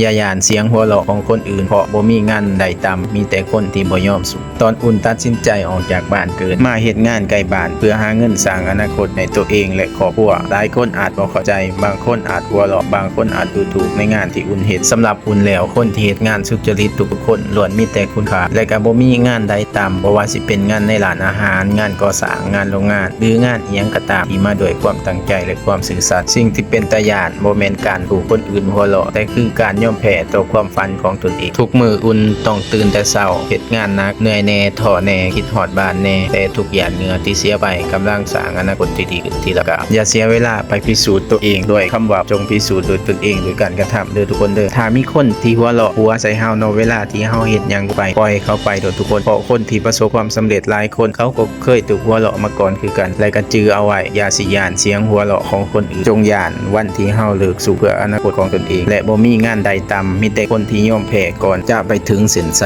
ຢ່າຢ້ານສຽງຫົວເລາະຂອງຄົນອື່ນ ເພາະບໍ່ມີງານໃດຕ່ຳ, ມີແຕ່ຄົນທີ່ບໍ່ຍອມສູ້. ຕອນອຸ່ນຕັດສິນໃຈອອກຈາກບ້ານເກີດ ມາເຮັດງານໃກ້ບ້ານ ເພື່ອຫາເງິນສ້າງອະນາຄົດໃຫ້ໂຕເອງ ແລະ ຄອບຄົວ, ຫຼາຍຄົນອາດບໍ່ເຂົ້າໃຈ, ບາງຄົນອາດຫົວເລາະ, ບາງຄົນອາດດູຖູກໃນງານທີ່ອຸ່ນເຮັດ. ສຳລັບອຸ່ນແລ້ວ, ຄົນທີ່ເຮັດງານສຸດຈະລິດທຸກໆຄົນລ້ວນມີແຕ່ຄຸນຄ່າ ແລະ ກໍບໍ່ມີງານໃດຕ່ຳ, ບໍ່ວ່າຊິເປັນງານໃນຮ້ານອາຫານ, ງານກໍ່ສ້າງ, ງານໂຮງງານ ຫຼື ງານອີ່ຫຍັງກໍຕາມທີ່ມາດ້ວຍຄວາມຕັ້ງໃຈ ແລະ ຄວາມຊື່ສັດ. ສິ່ງທີ່ເປັນຕາຢ້ານບໍ່ແມ່ນການຖືກຄົນອື່ນຫົວເລາະ, ແຕ່ຄືການຍອມແພ້ຕໍ່ຄວາມຝັນຂອງຕົນເອງ. ທຸກມື້ອຸ່ນຕ້ອງຕື່ນແຕ່ເຊົ້າ, ເຮັດງານໜັກ, ເມື່ອຍແດ່, ທໍ້ແດ່, ຄິດຮອດບ້ານແດ່, ແຕ່ທຸກຫຍາດເຫື່ອທີ່ເສຍໄປກຳລັງສ້າງອະນາຄົດທີ່ດີຂຶ້ນທີລະກ້າວ. ຢ່າເສຍເວລາໄປພິສູດຕົວເອງດ້ວຍຄຳເວົ້າ, ຈົ່ງພິສູດດ້ວຍຕົນເອງດ້ວຍການກະທຳເດີທຸກຄົນເດີ. ຖ້າມີຄົນທີ່ຫົວເລາະຫົວໃສ່ເຮົາເນາະ ເວລາທີ່ເຮົາເຮັດຫຍັງໄປ, ປ່ອຍເຂົາໄປໂລດທຸກຄົນ, ເພາະຄົນທີ່ປະສົບຄວາມສຳເລັດຫຼາຍຄົນ ເຂົາກໍເຄີຍຖືກຫົວເລາະມາກ່ອນຄືກັນ. ແລະ ກໍຈື່ເອົາໄວ້, ຢ່າຊິຢ້ານສຽງຫົວເລາະຂອງຄົນອື່ນ, ຈົ່ງຢ້ານວັນທີ່ເຮົາເລີກສູ້ເພື່ອອະນາຄົດຂອງຕົນເອງ ແລະ ບໍ່ມີງານໃດຕ່ຳ, ມີແຕ່ຄົນທີ່ຍອມແພ້ກ່ອນຈະໄປເຖິງເສັ້ນໄຊ.